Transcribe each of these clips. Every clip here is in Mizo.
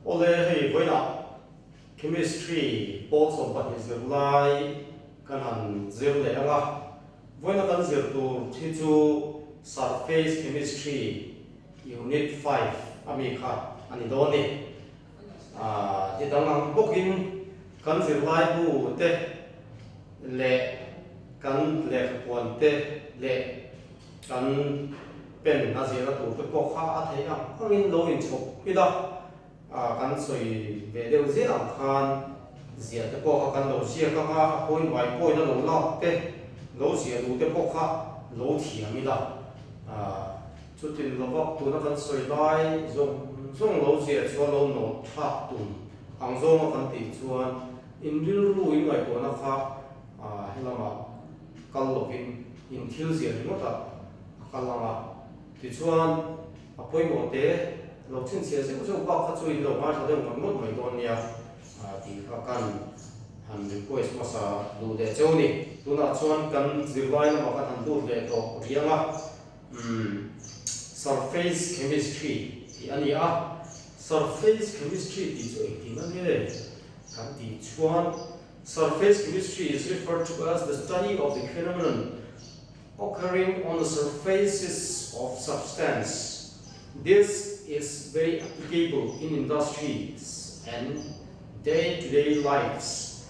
Awle hei vawiinah Chemistry pawl 12 zirlai kan han zir leh ang a, vawiina kan zir tur hi chu Surface Chemistry Unit 5 ami kha a ni dawn ni. Ti dang ang bawkin kan zirlaibu te leh kan lehkhapuan te leh kan pen a zirna tur te pawh kha a theih ang angin lo inchhawp ila kan sawi ve deuh ziah ang khan ziah te pawh kha kan lo ziak ang a, a point by point a lo lak te lo ziah duh te pawh kha lo thiam ila. Chutin lovak tuna kan sawi lai zawng zawng lo ziah chuan lo nawt thlak tum ang zawnga kan tih chuan in rilru in ngaihtuahna kha helamah kal lovin in thil ziah ringawtah a kal ang a. Tichuan a pawimawh te lo chhinchhiah zeuh zeuh bak kha chu in lo ngaithla deuh ngawt ngawt mai dawn nia tih kha kan han request hmasa duh leh cheu ni. Tunah chuan kan zirlai lamah kan han lut leh tawh riang a. Umm surface chemistry tih a ni a, surface chemistry tih chu engtin a nge kan tih chuan surface chemistry is referred to as the study of the phenomenon occurring on the surfaces of substance. This is very applicable in industries and day to day lives.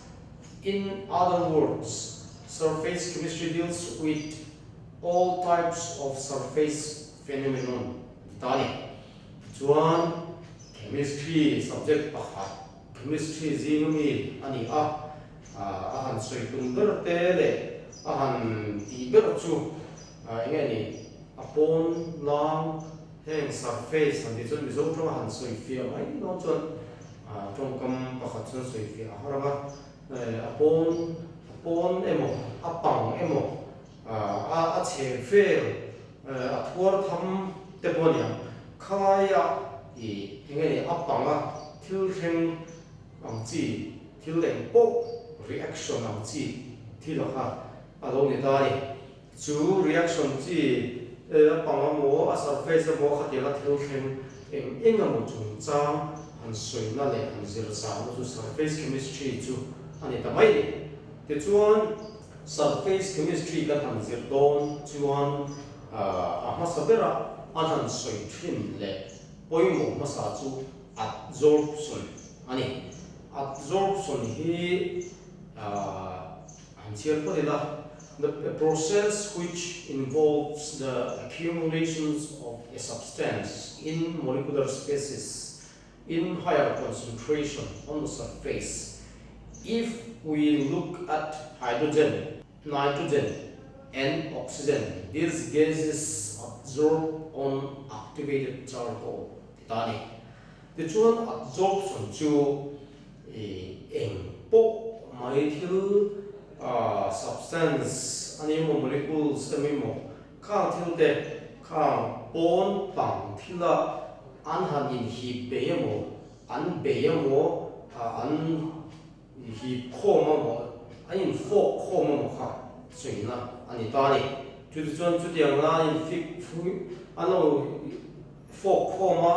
In other words, surface chemistry deals with All types of surface phenomenon ti ta a ni. Tichuan, Chemistry subject pakhat, Chemistry zing ami a ni a, a han sawi tum ber te leh a han tih ber chu eng nge ni, a pawn lang heng surface han tih chuan Mizo tawng a han sawi fiah mai dawn chuan tawngkam pakhat chuan sawi fiah a har ang a, a pawn a pawn emaw a pang emaw A a chhe vel a thuar tham te pawh a ni ang. Khaia ih eng nge ni a panga thil thleng ang chi thil eng pawh reaction ang chi thil a kha a lo ni ta a ni. Chu reaction chi a pang emaw a surface emaw khatianga thil thleng eng eng emaw chungchang han sawina leh han zir zahna chu surface chemistry chu a ni ta mai a ni. Tichuan. Surface chemistry kan han zir dawn chuan a hmasa bera an han sawi thin leh pawimawh hmasa chu adsorption a ni. Adsorption hi han chhiar phawt ila, the process which involves the accumulations of a substance in molecular species in higher concentration on the surface if we look at hydrogen, nitrogen and oxygen these gases absorb on activated charcoal ti ta a ni. Tichuan absorption chu eng pawh mai thil substance a ni emaw molecules emaw Khang thil te khang pawn pang thila an han inhip bei emaw, an bei emaw, an hip khawm emaw, an infawk khawm emaw kha sawina a ni ta a ni. Chutichuan chutianga an infik an lo fawk khawm a,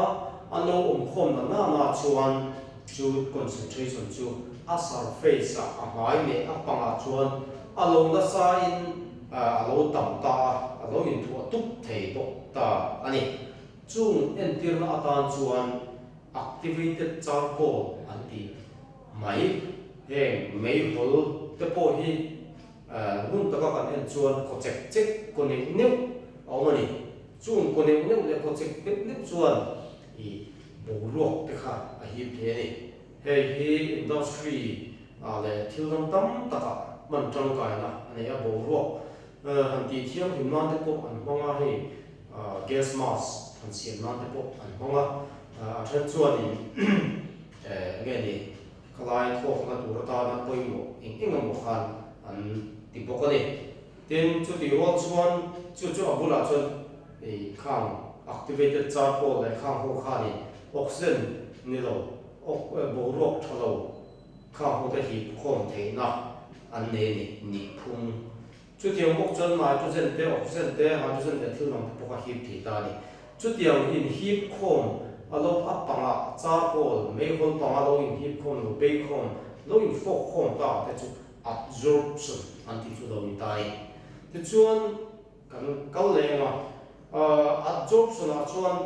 an lo awm khawm na nana chuan chu concentration chu a surface ah a hmai leh a pangah chuan a lo nasa in a lo tam ta a, a lo inthuah tup thei bawk ta a ni. Chung entirna atan chuan activated charcoal an ti mai. Heng meihawl te pawh hi ngun taka kan en chuan kaw chek chek kaw neuh neuh a awm a ni. Chung kaw neuh neuh leh kaw chek neuh neuh chuan i boruak te kha a hip thei a ni. Hei hi industry ah leh thil dang tam takah hman tangkaina a nei a, boruak han tih thianghlim nan te pawh an hmang a, hei gas mask han siam nan te pawh an hmang a, a then chuanin eng nge ni khalai thawkna tur atana pawimawh eng eng emaw khan an ti bawk a ni. Tin, chutih rual chuan chu chu a bulah chuan ih khang activated charcoal leh khang ho khan ih oxygen ni lo boruak tha lo khang ho te hip khawm theihna an nei a ni, nih phung. Chutiang bawk chuan nitrogen te, oxygen te, hydrogen leh thil dang te pawh kha hip thei ta a ni. Chutiang inhip khawm A lo a pangah charcoal, meihawl panga lo inhip khawm, lo bei khawm, lo infawk khawm ta te chu adsorption an tih chu lo ni ta a ni. Tichuan kan kal leng a, adsorption ah chuan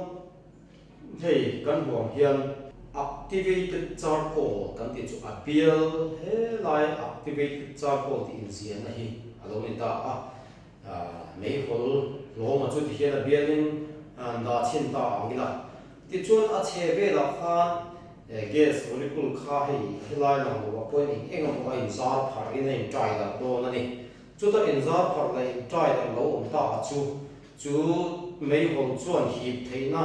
hei kan huang hian activated charcoal kan tih chu a bial helai activated charcoal tih inziahna hi a lo ni ta a. Meihawl hlawma chu tihian a bialin an dah chhin ta ang ila. Tichuan a chhe velah khan gas molecule kha hei helai lang loh ah pawhin eng eng emaw a inzar pharh in a intai darh dawn a ni. Chuta inzar pharh leh intai darh lo awm ta a chu chu meihawl chuan hip theihna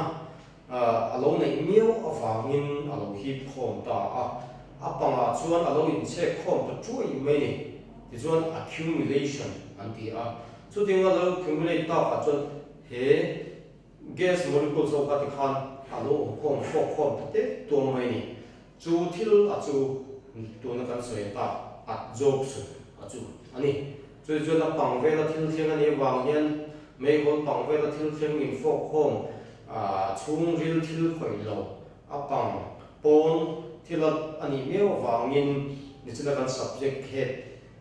a lo neih miau avangin a lo hip khawm ta a, a pangah chuan a lo inchhek khawm ta chuai mai ni. Tichuan accumulation an ti a, chutinga lo accumulate takah chuan he gas molecules ho kha tikhan a lo awm khawm hrawk khawm ta tep tuam mai ni. Chu thil a chu tuna kan sawi tak adsorption a chu a ni. Chu chuan a pang vela thil thleng a nih avang hian meihawl pang vela thil thleng infawk khawm chhungril thil khawih lo a pang pawn thil a nih miau avangin nichina kan subject head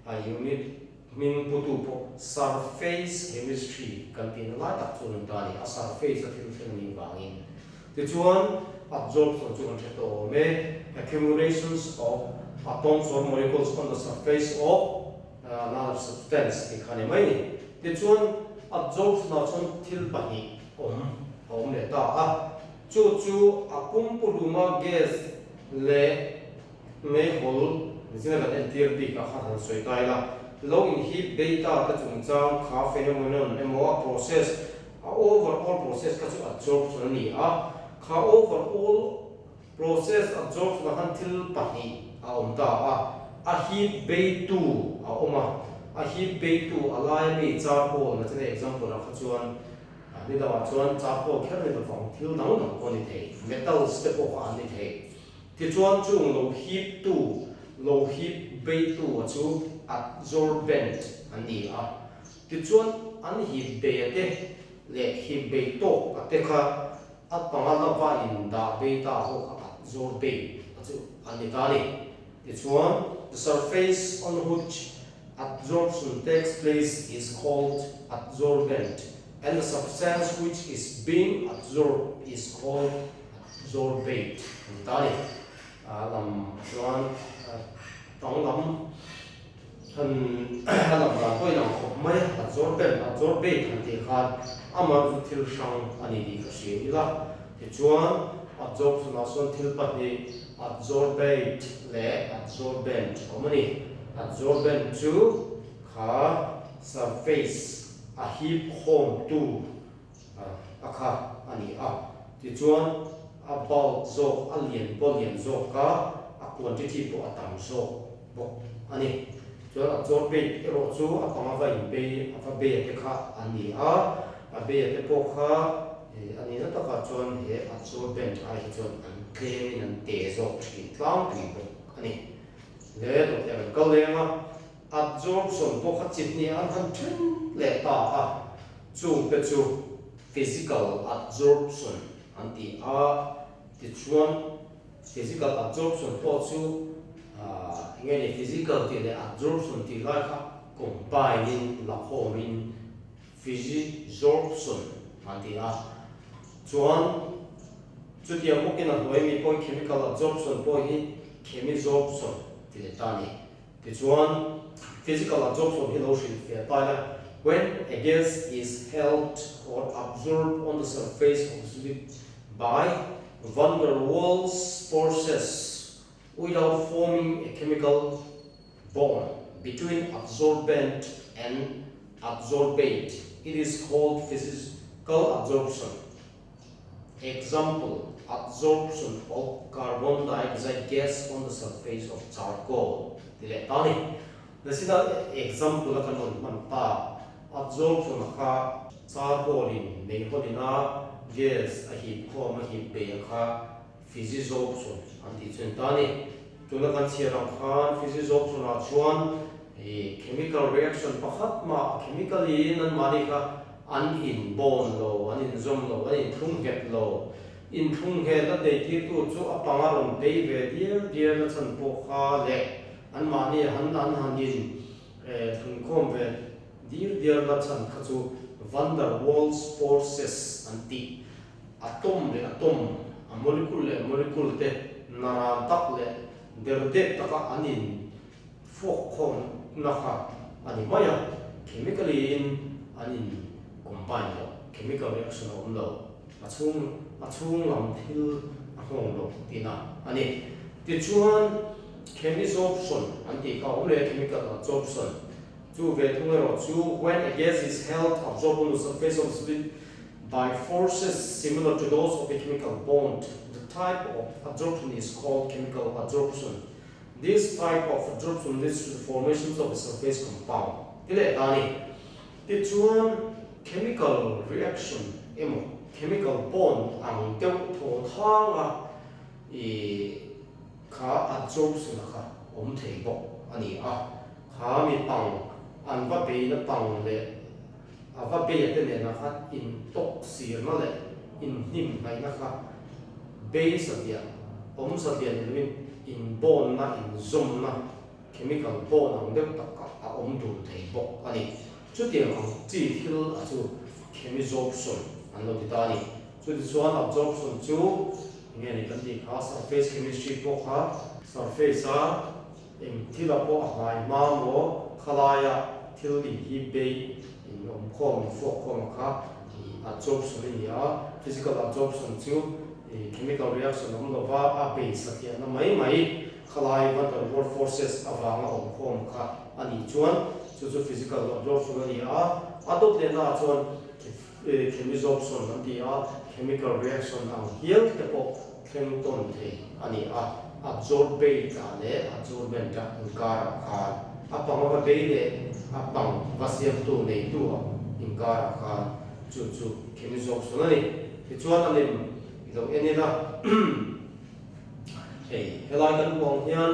a unit hming putu pawh surface chemistry kan tihna lai tak chu an ta a ni, a surface a thil thleng a nih vangin. Tichuan adsorption chu kan hre tawh awm e, accumulations of atoms or molecules on the surface of another substance tih kha a ni mai a ni. Tichuan adsorption ah chuan thil pahnih awm a awm leh ta a. Chu chu a pumpuluma gas leh meihawl zinga kan entir bik ah khan han sawi ta ila, lo inhip bei ta te chungchang kha phenomenon emaw a process, a overall process kha chu adsorption a ni a, kha overall process adsorption ah khan thil pahnih a awm ta a, a hip beitu a awm a, a hip beitu a laia mi charcoal na chena example ah kha chuan Ni dangah chuan charcoal kher ni lovang, thil dang dang pawh a ni thei, metals te pawh kha an ni thei. Tichuan chung lo hip tu, lo hip beitu a chu adsorbent an ni a. Tichuan an hip bei a te leh hip bei tawk a te kha a panga lava in dah bei ta ho kha adsorbate a chu an ni ta a ni. Tichuan the surface on which Adsorption takes place is called adsorbent and the substance which is being adsorbed is called adsorbate an ti ta a ni. A lam chuan danglam han a lam dan pawh inang khawp mai a, adsorbent, adsorbate han tih khan amah chu thil hrang a ni tih ka hria ila. Tichuan adsorption ah sawn thil pahnih adsorbate leh adsorbent a awm a ni. Adsorbent chu kha surface a hip khawmtu a kha a ni a, tichuan a bulk zawk, a lian pawh a lian zawk a, a quantity pawh a tam zawk bawk a ni. Chuan adsorbate erawh chu a panga va inbei, a va bei a te kha a ni a, a bei a te pawh kha a nihna takah chuan he adsorbent ai hi chuan an tlemin an te zawk thin tlangpui bawk a ni. Le dawt leh kan kal leng a, adsorption pawh kha chip nia an han then leh ta a, chungte chu physical adsorption an ti a, tichuan physical adsorption pawh chu eng nge ni physical tih leh adsorption tih lai kha combine in la khawmin physisorption an ti a, chuan chutiang bawkin a hnuai mi pawh hi chemical adsorption pawh hi chemisorption ti leh ta a ni. Tichuan physical adsorption hi lo hrilh fiah ta ila, when a gas is held or absorbed on the surface of solid by van der Waals forces without forming a chemical bond between adsorbent and adsorbate, it is called physical adsorption. Example, adsorption of carbon dioxide gas on the surface of charcoal ti leh ta ni. Nasina example a kan rawn hman tak adsorption a kha charcoal in meihawl ina gas a hip khawm a hip bei a kha physisorption an tih chu a ni ta ni. Tuna kan chhiar ang khan physisorption ah chuan ih chemical reaction pakhat mah chemical in anmahni kha an inbawn lo, an inzawm lo, an inthlung nghet lo. Inthlung nghet a neitirtu chu a panga rawn bei ve dial dial a chhan pawh kha leh anmahni han an han in thlungkhawm ve dial dial a chhan kha chu van der Waals forces an tih. Atom leh atom, a molecule leh molecule te naran tak leh derdep taka an in fuak khawmna kha a ni mai a, chemically in an in combine lo, chemical reaction a awm lo, a chhung a chhung lam thil a nghawng lo tihna a ni. Tichuan chemisorption an tih kha a awm leh a, chemical adsorption chu ve thung erawh chu when a gas is held absorbed on the surface of solid by forces similar to those of a chemical bond, the type of adsorption is called chemical adsorption. This type of adsorption leads to the formations of a surface compound. Ti leh ta a ni. Tichuan, chemical reaction emaw chemical bond ang deuh thaw thanga i kha adsorption a kha awm thei bawk a ni a. Kha mi pang an va beina pang leh a va beia te nena khan intawk sirna leh inhnimhnaihna kha bei satliah, awm satliah ni loin inbawnna, inzawmna, chemical bond ang deuh tak kha a awm dun thei bawk a ni. Chutiang ang chi thil a chu chemisorption an lo ti ta a ni. Chutichuan absorption chu enge ni kan tih kha surface chemistry pawh kha surface a Eng thila pawh a hlai hma maw khalaia thil in hi bei in awm khawm in fuak khawm a kha i adsorption a ni a, physical adsorption chu i chemical reaction awm lova a bei satliahna mai mai khalai van der Waals forces avanga awm khawm kha a nih chuan chu chu physical adsorption a ni a, a dawt lehna ah chuan chemisorption an ti a, chemical reaction ang hial te pawh thleng tawn thei a ni a, adsorbate ah leh adsorbent ah inkarah khan a pang ava bei leh a pang va siamtu neitu ah inkarah khan chu chu chemisorption a ni. Tichuan a lem i lo en ila hei helai kan hmuh ang hian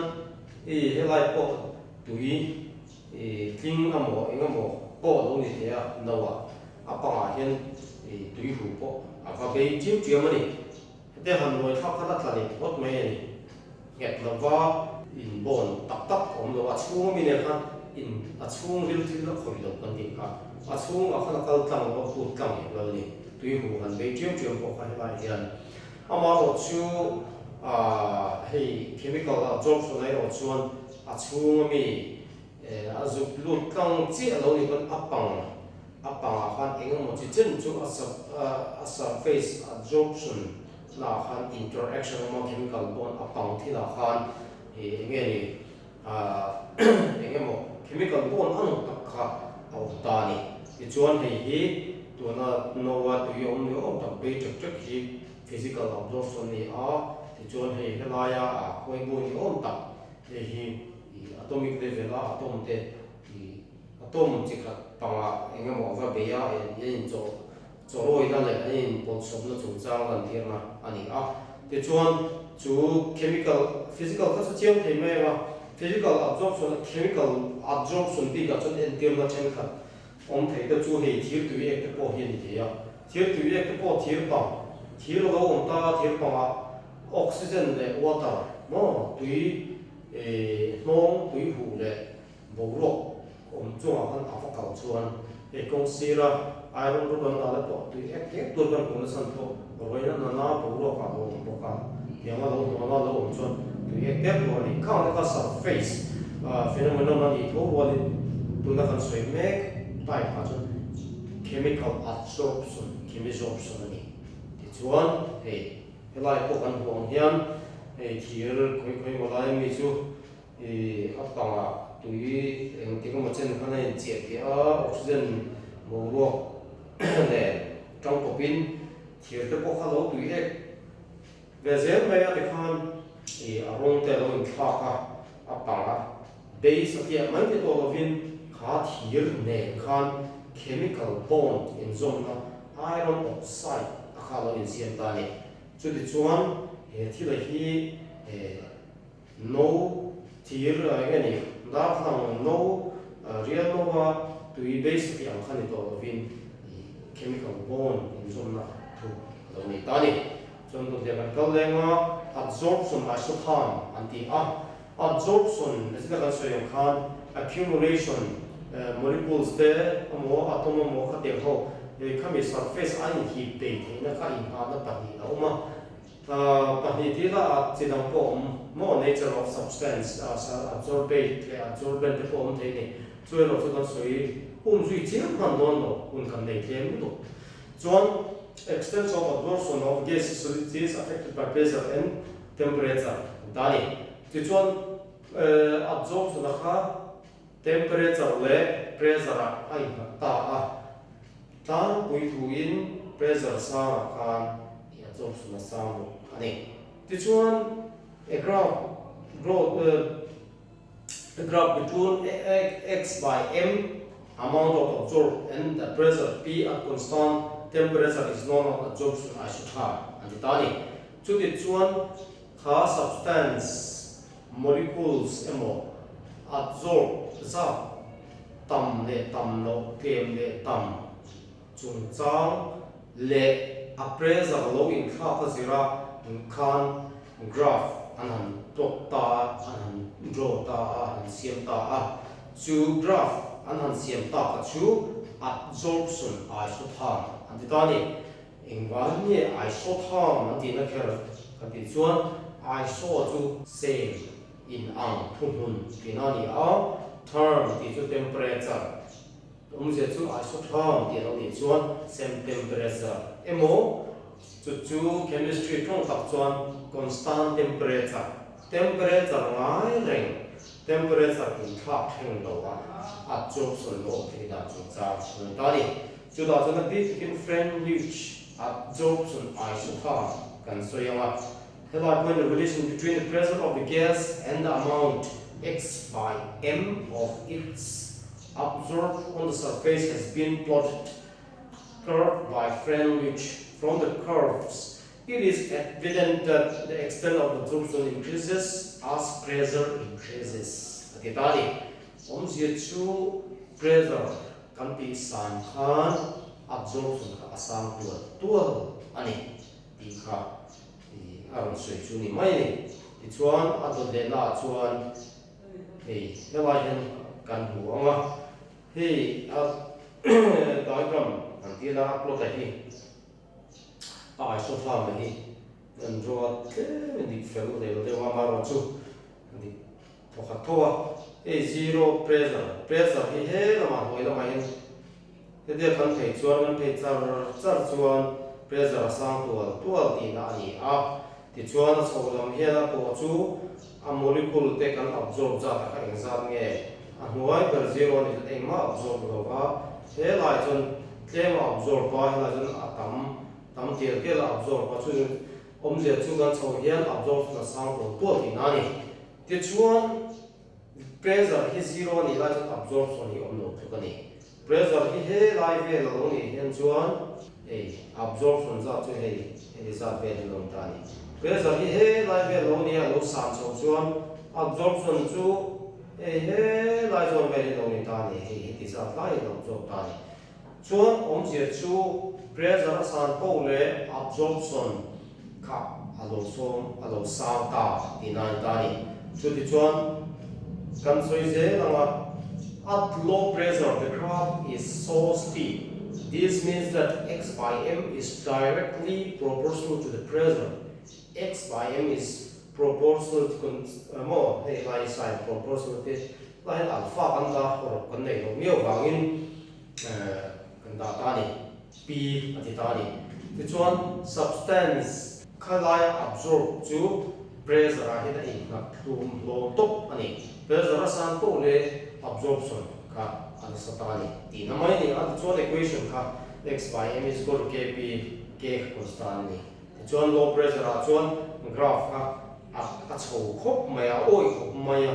i helai pawh tui I tling amaw eng amaw pawh lo ni thei a, no ah a pangah hian i tui hu pawh a va bei chiam chiam a ni. Hete han nuai thlak khan a tla leh phawt mai a ni. Nghet lova inbawn tak tak a awm lo, a chhung ami nen khan in a chhung ril thil a khawih lo kan tih kha a chhungah khan a kal tlang lo a put tlang hek lo a ni. Tui hu han bei chiam chiam pawh kha helai hian amaherawh chu hei chemical absorption erawh chuan A chhung ami a zuk lut tlang chiah lo ni pawn a pang a pangah khan eng emaw chi chen chu a a surface adsorption naah khan interaction awm a chemical bond a pang thilah khan ih eng nge ni eng emaw chemical bond a nawm tak kha a awm ta a ni. Tichuan hei hi tuna no a tui awm ni awm tak bei ṭek ṭek hi physical absorption a ni a, tichuan hei helaia a khawi bu ni awm tak Hei hi i atomic level a atom te i atom chi khat pangah eng emaw va bei a an in chaw chawrawina leh an in pawlhsawmna chungchang lantirna a ni a. Tichuan chu chemical physical kha chu chiang thei mai ang a, physical absorption a chemical adsorption bikah chuan entirna thenkhat awm thei te chu hei thir tui ek te pawh hi a ni thei a. Thir tui ek te pawh thir pang thir a lo awm ta a thir pangah Oxygen leh water maw tui hnawng tui huh leh boruak awm chungah khan a va kal chuan hei kawng sira iron rod an dah te pawh tui ek tek tur kan hmuh nasa pawh rawina nana boruak ah a lo awm bawk a tiang a lo hnual a lo awm chuan tui ek tek tur a ni. Khang te kha surface phenomenon a nih tho rualin tuna kan sawi mek type ah chuan chemical adsorption, chemisorption a ni. Tichuan hei. Helai pawh kan hmuh ang hian hei thir khawi khawi maw lai ami chu ih a pangah tui engtik emaw chen khan a inchiah piah a, oxygen boruak nen tangkawpin thir te pawh kha lo tui ek ve zel mai a tikhan ih a rawng te a lo inthlak a, a pang a bei satliah mai te tawh lovin kha thir nen khan chemical bond inzawmna Iron oxide a kha lo insiam ta a ni. Chutichuan he thila hi no thir eng nge ni, darthlang no, rial no a tui base tih ang kha ni tawh lovin chemical bond inzawmna thu a lo nei ta a ni. Chuan dawt leh kan kal leng a, adsorption isotherm an ti a. Adsorption zina kan sawi ang khan accumulation molecules te emaw atom emaw khatiang ho khami surface a inhip bei theihna kha inghahna pahnih a awm a. Pahnih tih lah a chi dang pawh a awm maw nature of substance adsorbate leh adsorbent te pawh a awm thei a ni. Chu erawh chu kan sawi um zui chiang hman dawn lo hun kan nei tlem lutuk. Chuan extent of absorption of gaseous solids is affected by pressure and temperature an ta a ni. Tichuan absorption a kha temperature leh pressure ah a innghat ta a, tlangpui thuin pressure sangah khan i absorption a sang bawk a ni. Tichuan a graph growth a graph between x by m amount of absorbed and the pressure P at constant temperature is known as absorption isotherm an ti ta a ni. Chutichuan Kha substance, molecules, emaw adsorb zat tam leh tam loh, tlem leh tam chungchang leh a pressure lo inthlak a zira khan graph an han plot ta a, an han draw ta a, an han siam ta a. Chu graph an han siam tak a chu adsorption isotherm an ti ta a ni. Engvang nge isotherm an tihna kher kan tih chuan iso chu same, in ang, thuhmun tihna a ni a, therm tih chu temperature, awmzia chu isotherm tih a lo nih chuan same temperature emaw chu chu chemistry tawng tak chuan constant temperature, temperature ngai reng, temperature inthlak thleng lo a adsorption lo awm thei dan chungchang a ni ta a ni. Chutah chuan a bik takin Freundlich adsorption isotherm kan sawi ang a, helai pawhin the relation between the pressure of the gas and the amount x by m of its absorbed on the surface has been plotted curve by Freundlich from the curves it is evident that the extent of absorption increases as pressure increases a ti ta a ni. Awmzia chu pressure Kan tih san khan absorption kha a sang tual tual a ni tih kha a rawn sawi chu ni mai a ni. Tichuan a dawt lehna ah chuan hei helai hian kan hmu ang a, hei a diagram kan tih la a plot a hi a isotherm a hi an draw a tlem in dik fel leh deuh a amaherawhchu dik Pakhat tho a, hei zero pressure, pressure hi he lamah hnuai lamah hian hetia kan phei chuan kan phei char char chuan pressure a sang tual tual tihna a ni a, tichuan a chho lam hian a pawh chu a molecule te kan absorb zat a kha engzat nge a hnuai ber zero a nih chuan engmah absorb lo va, helai chuan tlem a absorb a, helai chuan a tam tam tial tial a absorb a, chu awmzia chu kan chho hian absorption a sang tual tual tihna a ni. Tichuan, pressure hi zero a nih lai chuan absorption hi awm lo tluk a ni. Pressure hi he lai vel a lo nih hian chuan hei absorption zat chu hei heti zat vel hi a lo ni ta a ni. Pressure hi he lai vel a lo nia a lo san chho chuan absorption chu hei he lai zawn vel hi a lo ni ta a ni, hei heti zat lai hi a lo absorb ta a ni. Chuan awmzia chu pressure a san poh leh absorption kha a lo sawm a lo sang ta tihna a ni ta a ni. Chutichuan kan sawi zel ang a, at low pressure the graph is so steep, this means that x by m is directly proportional to the pressure, x by m is proportional to maw hei lai sign proportional te lai hian alpha kan dah hawrawp kan neih loh miau vangin kan dah ta a ni, P a ti ta a ni. Tichuan substance kha laia absorb chu pressure ah hian a innghat hlum hlawm tawp a ni. Pressure a san poh leh absorption kha a nasa ta a ni tihna mai a ni a. Tichuan equation kha x by m is equal to kp, k kha constant a ni. Tichuan low pressure ah chuan graph kha a a chho khawp mai a, a awih khawp mai a,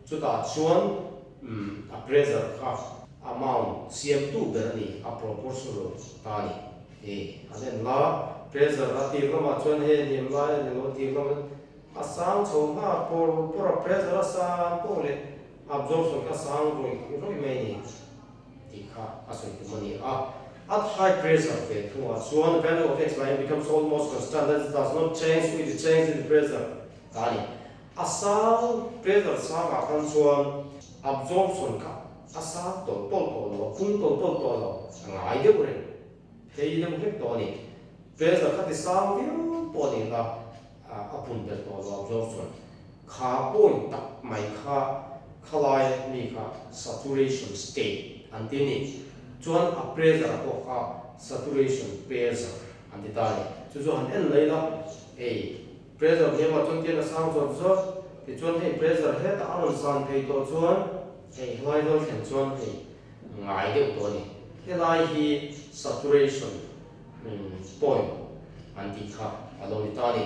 chutah chuan a pressure kha amount siamtu ber a ni, a proportional ta a ni. Hei an en la, pressure a tir lamah chuan hei a hniam lai a ni lo, a tir lamah a sang chho nghal pawr pawr a, pressure a san pawh leh absorption kha a sang rawih rawih mai a ni tih kha a sawi tum a ni a. At high pressure ve thungah chuan value of x by m becomes almost constant, that is does not change with the change in the pressure ta a ni. A sang pressure sangah khan chuan absorption kha a sang tawlh tawlh tawh lo, a pung tawlh tawlh tawh lo, a ngai deuh reng phei deuh hlek tawh a ni. Pressure kha ti sang viau pawh ni la a pun belh tawh lo absorption kha point tak mai kha khalai mi kha saturation state an ti a ni. Chuan a pressure pawh kha saturation pressure an ti ta a ni. Chu chu han en mai la hei pressure hniamah chuan tian a sang zawt zawt tichuan hei pressure hetah a rawn san thei tawh chuan hei helai vel thlen chuan hei ngai deuh tawh a ni. Helai hi saturation point an tih kha a lo ni ta a ni.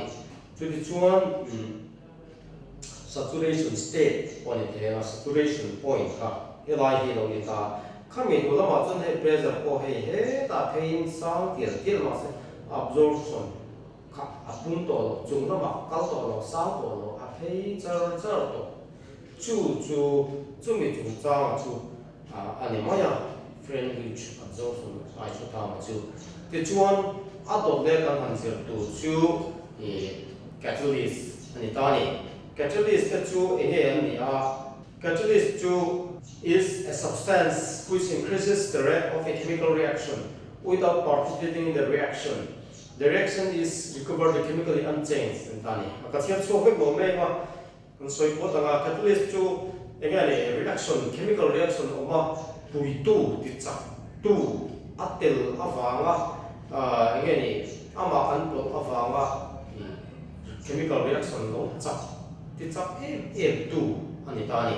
Chutichuan saturation state pawh a ni thei a, saturation point kha helai hi a lo ni ta a. Khami hnu lamah chuan hei pressure pawh hei hetah pheiin sang tial tial mahse absorption kha a pung tawh lo, chung lamah kal tawh lo, sang tawh lo, a phei char char tawh. Chu chu chumi chungchanga chu a ni mai a, Freundlich absorption isotherm chu. Tichuan a dawt leh kan han zir tur chu ih catalyst a ni ta a ni. Catalyst te chu eng nge an nih a? Catalyst chu is a substance which increases the rate of a chemical reaction without participating in the reaction. The reaction is recovered chemically unchanged an ta a ni. A ka chhiar chhuak vek lo mai ang a. Kan sawi pawt ang a, catalyst chu eng nge ni reaction, chemical reaction awm a, puitu, tichak tu a tel avanga eng nge ni amah kan pawlh avanga chemical reaction lo chak, tichak em em tu a ni ta a ni.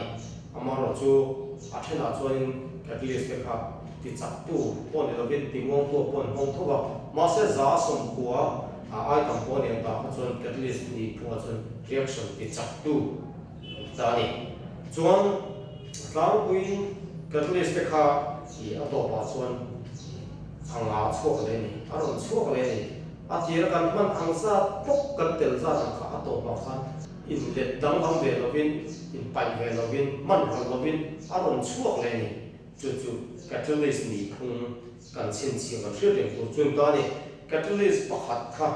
Amaherawhchu a thenah chuanin catalyst te kha tichak tu pawh ni lovin timuang tu pawh an hmang tho va, mahse 190 a ai tam pawh a ni ang tah kha chuan catalyst nih phungah chuan reaction ti chak tu an ti ta a ni. Chuan a tlangpuiin catalyst te kha ih a tawpah chuan a nga chhuak leh a ni, a rawn chhuak leh a ni. A tira kan hman ang zat bawk kan tel zat ang kha a tawpah khan inlet danglam ve lovin, inpaih ve lovin, hman ral lovin a rawn chhuak leh a ni. Chu chu catalyst nih phung kan chhinchhiah kan hriat reng tur chu ni ta a ni. Catalyst pakhat kha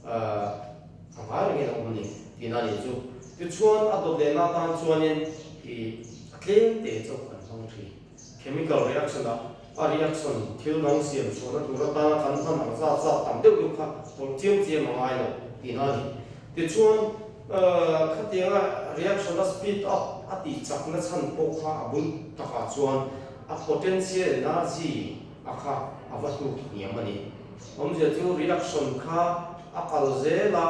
a ngai rengin a awm a ni tihna a nih chu. Tichuan a dawt lehna atan chuanin ih a tlem te chauh kan hmang thin. Chemical reaction ah a reaction thil dang siam chhuahna tur atana kan hman ang zat zat tam deuh deuh kha tawlh chiam chiam a ngai lo tihna a ni. Tichuan khatianga reaction a speed up a tih chakna chhan pawh kha a bul takah chuan a potential energy a kha a va hnuk hniam a ni. Awmzia chu reaction kha a kal zel a,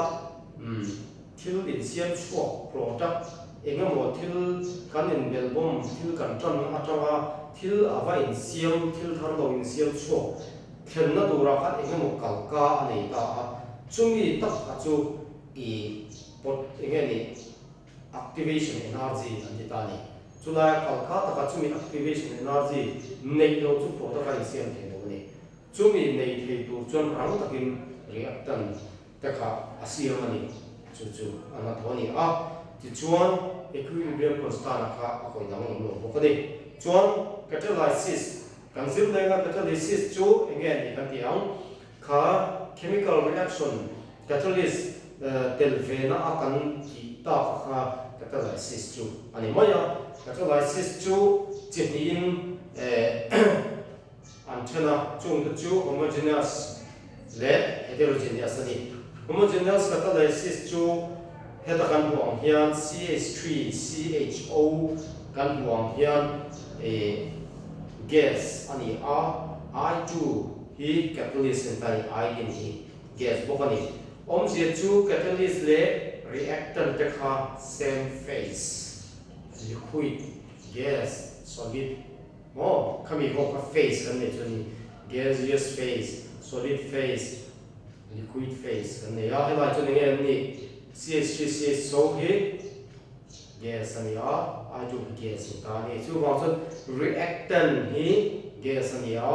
thil insiam chhuak product eng emaw thil kan inbelhbawm thil kan tanna atanga thil a va insiam thil thar lo insiam chhuak thlenna turah khan eng emaw kalka a nei ta a, chumi tak a chu i pawt eng nge ni activation energy an ti ta a ni. Chulaia kalka taka chumi activation energy neih loh chu product a insiam thei lo a ni. Chumi nei thei tur chuan rang takin reactant te kha a siam a ni. Chu chu a hnathawh a ni a, tichuan equilibrium constant-a kha a kawi danglam lo bawk a ni. Chuan catalysis Kan zir lenga catalysis chu eng nge ni kan ti ang? Kha chemical reaction catalyst tel ve na a kan tih tak kha catalysis chu a ni mai a. Catalysis chu chi hnihin an then a, chung te chu homogeneous leh heterogeneous a ni. Homogeneous catalysis chu heta kan hmuh ang hian CH3 CHO kan hmuh ang hian gas a ni a, I2 hi catalyst a ni ta a ni, iodine hi gas bawk a ni. Awmzia chu catalyst leh reactant te kha same phase, liquid, gas, solid, Maw? Khami ho kha phase kan nei chu a ni. Gaseous phase, solid phase, liquid phase kan nei a. Helai chuan enge an nih? CH3CHO hi gas a ni a, I2 hi gas a ni ta a ni. Chuvang chuan reactant hi gas a ni a,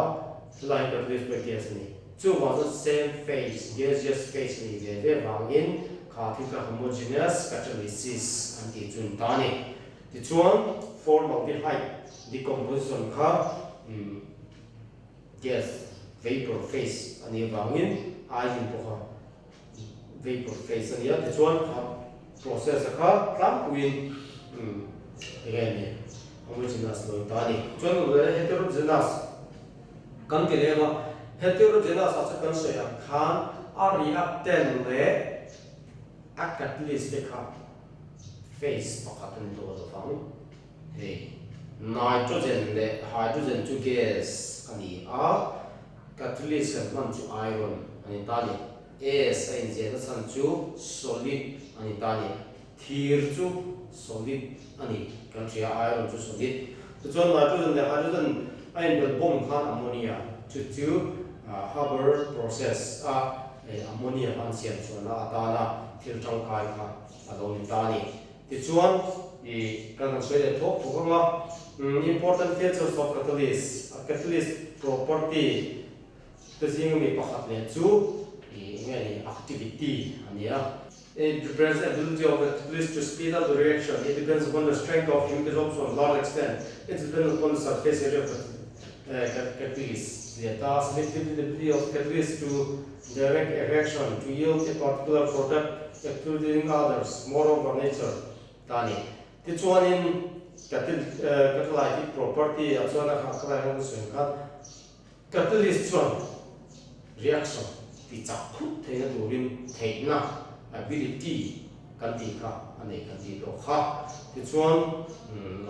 helai hi catalyst pawh hi gas a ni. Chuvang chuan same phase, gaseous phase a nih ve ve vangin kha thil kha homogeneous catalysis an tih chu a ni ta a ni. Tichuan, formaldehyde decomposition kha gas Vapor phase a nih avangin iodine pawh kha vapor phase a ni a, tichuan kha process a kha tlangpuiin eng nge ni homogeneous lo in ta a ni. Chuan heterogeneous kan ti leng a, heterogeneous ah chuan kan sawi ang khan a reactant leh a catalyst te kha phase pakhat a ni tawh lovang. Hei, nitrogen leh hydrogen chu gas a ni a, catalyst kan hman chu iron a ni ta a ni. S a inziahna chhan chu solid a ni ta a ni. Thir chu solid a ni kan hria a, iron chu solid. Tichuan nitrogen leh hydrogen a inbelh bawm khan ammonia chu chu Haber process a ammonia kha an siam chhuahna atana thil tangkai kha a lo ni ta a ni. Tichuan, i kan han sawi leh thawk thawk ang a, Important features of catalyst, a catalyst property te zinga mi pakhat leh chu i eng nge ni, activity a ni a. It represents the ability of the catalyst to speed up the reaction. It depends upon the strength of chemisorption large extent. It depends upon the surface area of the catalyst. Leh ta, selectivity the ability of catalyst to direct a reaction to yield a particular product excluding others, moreover nature ta a ni. Tichuanin catalytic property ah chuan a kha lai sawi ang khan catalyst chuan reaction ti chak thut theihna turin theihna, ability, kan tih kha a nei kan tih tawh kha. Tichuan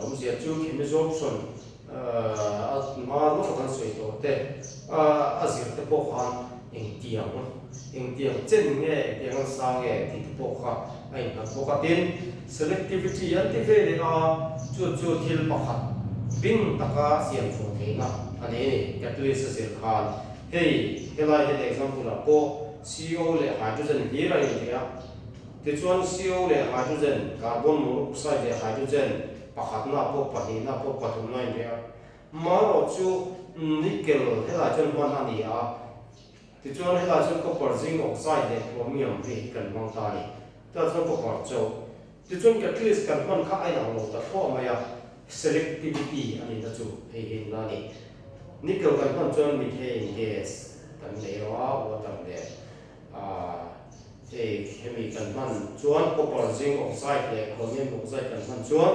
awmzia chu chemisorption a hma lawk kan sawi tawh te a zir te pawh khan engtiang engtiang chen nge engtiang an sa nge tih te pawh kha a innghat bawk a. Tin, selectivity an ti ve leh a, chu chu thil pakhat bing taka siam chhuah theihna a nei a ni. Catalyst a zir khan hei helai hian example ah pawh CO leh hydrogen hlir a inthei a. Tichuan CO leh hydrogen, carbon monoxide leh hydrogen pakhatna pawh pahnihna pawh pathumna in reh a. Marawh chu nickel helai chuan hman a ni a, tichuan helai chuan copper, zinc oxide leh chromium hei hi kan hmang ta a ni. Tah chuan copper chauh. Tichuan catalyst kan hman kha a inang lo ta thluah mai a, selectivity a nihna chu hei hi in la a ni. Nickel kan hman chuan methane gas kan nei rawh a, water leh Hei hemi kan hman chuan copper zinc oxide leh chromium oxide kan hman chuan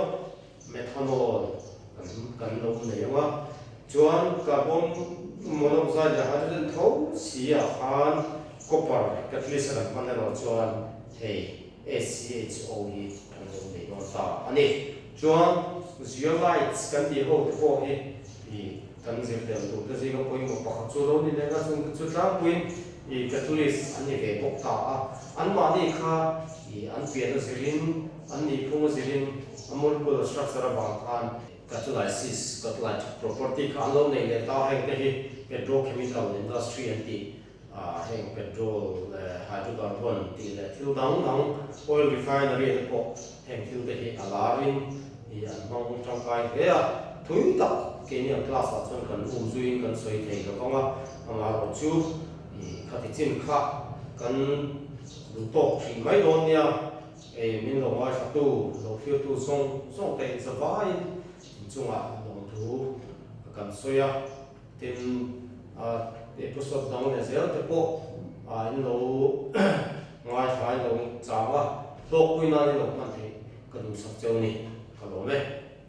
methanol kan kan lo nei ang a, chuan carbon monoxide leh hydrogen tho si ah khan copper catalyst a kan hman erawh chuan hei HCHO hi kan lo nei dawn ta a ni. Chuan zeolites kan tih ho te pawh hi ih kan zir tel tur te zinga pawimawh pakhat chu lo ni leh a, chung chu tlangpuiin ih catalyst an ni ve bawk ta a, anmahni kha ih an pian a zirin an nihphung a zirin a molecular structure avang khan catalysis, catalytic property kha an lo nei leh ta a, heng te hi petrochemical industry an tih Heng petrol leh hydrocarbon tih leh thil dang dang oil refinery te pawh heng thil te hi a larin ih an hmang tangkai hle a, thui tak keini ang class ah chuan kan um zuiin kan sawi thei lo vang a, amaherawh chu ih khati chin kha kan duh tawk hrih mai dawn nia, hei min lo ngaithla tu, lo thlir tu zawng zawng te in zavaiin inchungah lawmthu kan sawi a. Tin, episode dang leh zel te pawh in lo ngaithla in lo chang a, hlawkpui nan in lo hman theih ka duhsak cheu ni, ka lawm e.